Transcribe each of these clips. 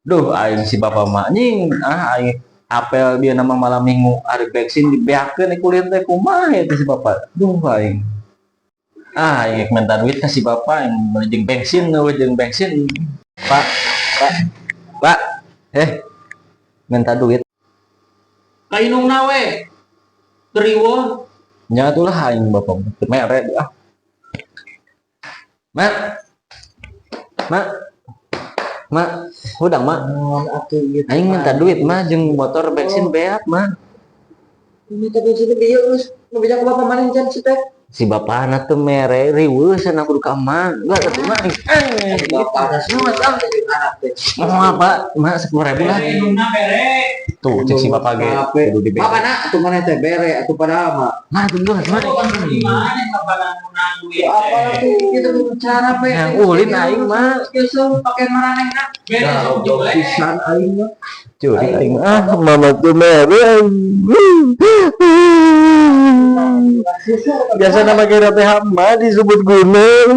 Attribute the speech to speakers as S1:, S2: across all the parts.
S1: Duh, aing si bapak mah anjing, ah aing apel dia nama malam minggu ari bensin dibeakeun kulit teh kumaha ya teh si bapak. Duh aing. Ah, aing minta duit ka si bapak yang meuli jeung bensin, eueuh jeung bensin. Pak, Pak, Pak, eh minta duit.
S2: Ka indungna we. Riweuh.
S1: Nya atuh lah aing bapak mere ah. Mak. Mak. Mak, hudang mak.
S3: Naon atuh ieu?
S1: Aing minta duit mah jeung motor bensin beak mah.
S3: Minta bensin teh ieu geus nu beja ku bapak maneh can si teh.
S1: Si bapana teu mere riweuh cenah kudu ka emak. Enggak atuh mah. Eh,
S3: Bapakna
S1: Mak, ah.
S3: jeung anak teh.
S1: Mau apa? Mak 10.000 lah.
S2: Bere indungna bere.
S1: Tuh cek si bapak ge kudu dibere.
S3: Makana atuh maneh teh bere atuh padahal mah.
S1: Nah, tunggu atuh mah.
S2: Oh, kan gimana kapan menang duit?
S3: Apa tuh kitu cara pe.
S1: Yang ulin aing mah.
S3: Geus pake maranehna.
S2: Bere sok
S3: Goblok
S2: jelek.
S3: pisan aing mah.
S1: Curi aing ah mama tuh mere. Biasa nama kira teh mah disebut gunung.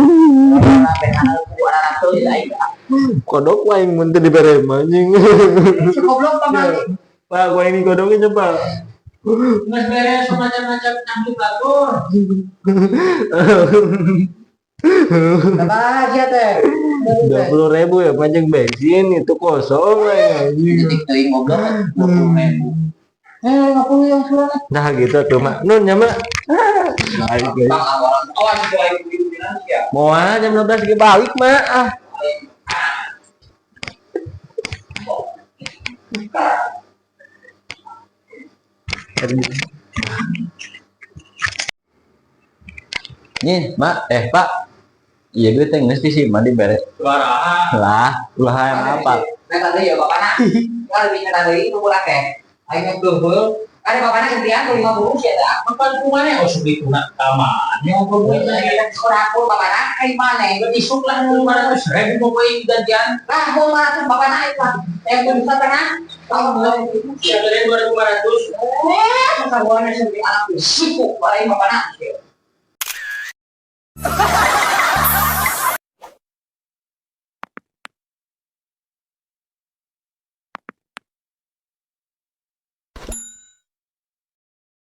S1: Kodok aing mun teu dibere mah anjing.
S3: Si goblok pamali.
S1: Pak, gua ini kodoknya coba.
S2: Geus bere sok macam-macam nyambut batur.
S3: Sabaraha sia teh?
S1: 20.000 ya panjang bensin itu kosong anjing.
S2: Titik teuing goblok 20.000.
S3: Eh, 50 yang surana.
S1: Nah gitu tuh mak. Nun ya mak. Aing guys.
S2: Bang awalan awas ku aing duit ya.
S1: Mau ah, jam 12 ge balik mak ah. Nih, mak, eh pak, iya duit yang geus di si mah dibere.
S2: Sabaraha?
S1: Lah, ulah yang apa?
S4: Nah, tadi ya bapakna. Kan lebih nyata deui nu kurang teh. Aing geubeuh. Kan bapakna gantian 50 sih eta.
S2: Mapan kumaha oh segituna ka mana ngobrol
S4: Kita sekolah aku bapakna kai maneh.
S2: Berarti isuk lah 500.000 mau aing gantian.
S4: Lah mau 500 bapakna eta. Yang kudu setengah. Tahun
S2: Ya bere 2.500.
S4: Eh, masa gua sendiri anak siku aing bapakna.